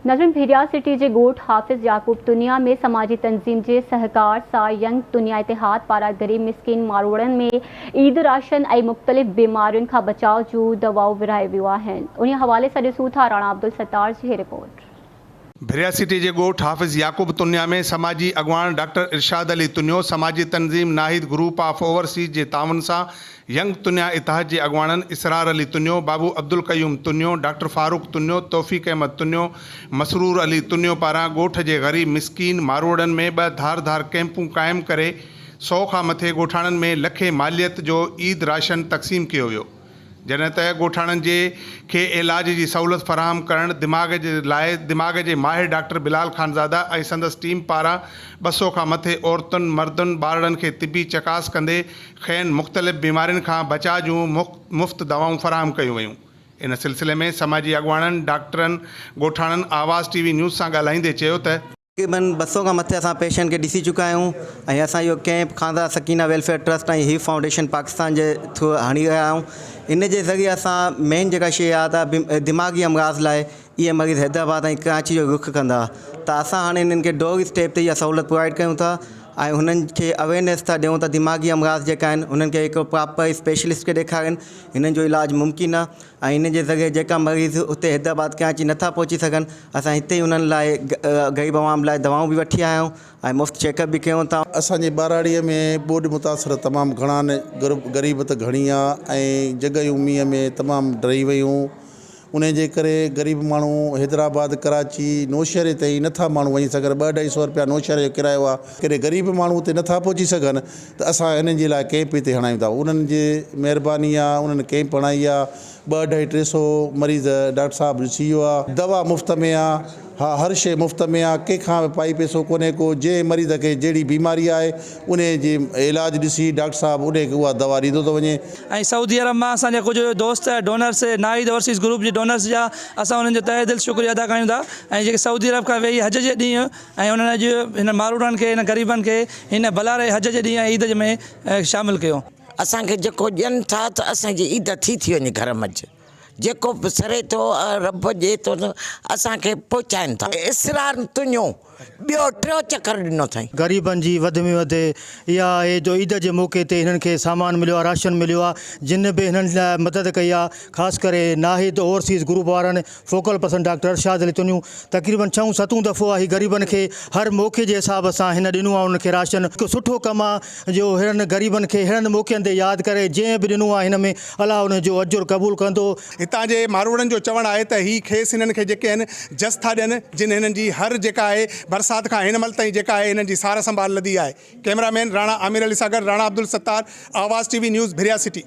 ناظرين ڀيريا سٽي جي ڳوٺ حافظ يعقوب تنيا ۾ سماجي تنظيم جي سهڪار سان ينگ تنيا اتحاد پاران غريب مسڪين ماروئڙن ۾ عيد راشن ۽ مختلف بيمارين کان بچاء جون دوائون ورهايو ويون آهن انهي حوالي سان ڏسون ٿا راڻا عبدالستار جي هي رپورٽ. ڀريا سٽي جي ڳوٺ حافظ يعقوب تنيا ۾ سماجي اڳواڻ ڊاڪٽر ارشاد علي تنيو، سماجي تنظيم ناهيد گروپ آف اوورسيز جي تعاون سان ينگ تنيا اتحاد جي اڳواڻن اسرار علي تنيو، بابو عبدالقيوم تنيو، ڊاڪٽر فاروق تنيو، توفيق احمد تنيو، مسرور علي تنيو پاران ڳوٺ جي غريب مسڪين ماروئڙن ۾ ٻه ڌار ڌار ڪئمپون قائم ڪري سئو کان مٿي ڳوٺاڻن ۾ لکين ماليت جو عيد راشن تقسيم ڪيو ويو. جڏهن ته ڳوٺاڻن جي کي علاج جي سهولت فراهم ڪرڻ دماغ جي لاء دماغ جي ماهر ڊاڪٽر بلال خانزاده ۽ سندس ٽيم پاران 200 کان مٿي عورتن، مردن، ٻارڙن کي طبي چڪاس ڪندي کين مختلف بيمارين کان بچاء جون مفت دوائون فراهم ڪيون ويون. ان سلسلي ۾ سماجي اڳواڻن، ڊاڪٽرن، ڳوٺاڻن آواز ٽي وي نيوز سان ڳالهائيندي چيو ته. تقريبن 200 کان مٿي اسان پيشنٽ کي ڏسي چڪا آهيون ۽ اسان اهو camp Khanzada Sakina welfare trust ۽ هيف فائونڊيشن پاڪستان جي ٿرو هڻي رهيا آهيون ان جي ذريعي اسان مين جيڪا شيء آهي ته دماغي امراض لاء اهي مريض حيدرآباد ۽ ڪراچي جو رخ ڪندا ته اسان هاڻي انهن کي ڊور اسٽيپ تي اها سهولت پرووائيڊ ڪيون ٿا ۽ هنن کي اويئرنيس ٿا ڏيون ته دماغي امراض جيڪا آهن انهن کي هڪ پراپر اسپيشلسٽ کي ڏيکارين هنن جو علاج ممڪن آهي ۽ ان جي ذريعي جيڪا مريض اتي حيدرآباد ڪراچي نٿا پهچي سگهن اسان هتي ئي انهن لاء غريب عوام لاء دوائون به وٺي آيا آهيون ۽ مفت چيڪ اپ به ڪيون ٿا. اسان جي ٻهراڙيء ۾ ٻوڏ متاثر تمام گهڻا آهن، غريبت گهڻي آ ۽ جڳهيون مينهن ۾ تمام ڊهي ويون، انهي جي ڪري غريب ماڻهو حيدرآباد، ڪراچي، نوشهري تائين نٿا ماڻهو وڃي سگهن، ٻه اڍائي سئو رپيا نوشهري جو ڪرايو آ، ڪڏهن غريب ماڻهو اتي نٿا پهچي سگهن ته اسان انهن جي لاء ڪئمپ هتي هڻايون ٿا انهن جي مهرباني آ انهن ڪئمپ هڻائي آ ٻه اڍائي ٽي سو مريض ڊاڪٽر صاحب ڏسي ويو آ دوا مفت ۾ آ ها هر شيء مفت ۾ آ ڪنهن کان به پائي پئسو ڪونهي ڪو جنهن مريض کي جهڙي بيماري آهي انهي جي علاج ڏسي ڊاڪٽر صاحب انهي کي اها دوا ڏيندو ٿو وڃي. ۽ سعودي عرب مان اسان جا ڪجهه دوست ڊونرس ناهيد اوورسيز گروپ جي ڊونرس جا اسان انهن جو تهه دل شڪريو ادا ڪيون ٿا ۽ جيڪي سعودي عرب کان ويهي حج جي ڏينهن ۽ انهن اڄ هن ماروئڙن کي هن غريبن کي هن ڀلاري حج جي ڏينهن ۽ عيد ۾ شامل ڪيو. اسان کي جيڪو ڏين ٿا ته اسان جي عيد ٿي ٿي وڃي گهر منجهه جيڪو به سري ٿو رب ڏي ٿو ته اسان کي پهچائين ٿا. اسرار تنهنجو ٻيو ٽيو چڪر ڏنو اٿائين. غريبن جي وڌ ۾ وڌ اها آهي جو عيد جي موقعي تي هنن کي سامان مليو آهي راشن مليو آهي جن به هنن لاء مدد ڪئي آهي خاص ڪري ناهيد اوورسيز گروپ وارن focal person doctor Irshad Ali Tunio تقريبن ڇهون ستون دفعو آهي غريبن کي هر موقعي جي حساب سان هن ڏنو آهي انهن کي راشن هڪ سٺو ڪم آهي جو ههڙن غريبن کي ههڙن موقعن تي ياد ڪري جنهن به ڏنو آهي هن ۾ الله ان جو اجر قبول ڪندو. هتان جي ماروئڙن جو چوڻ آهي ته هي کيس هنن کي جيڪي آهن جس ٿا ڏين جن هنن جي هر جيڪا آهي برسات کان هن مهل تائين جيڪا آهي هنن جي سار سنڀال لڌي آهي ڪئميرا مين راڻا عامر علي سان گڏ Rana Abdul Sattar Awaz T V news Bhiria city.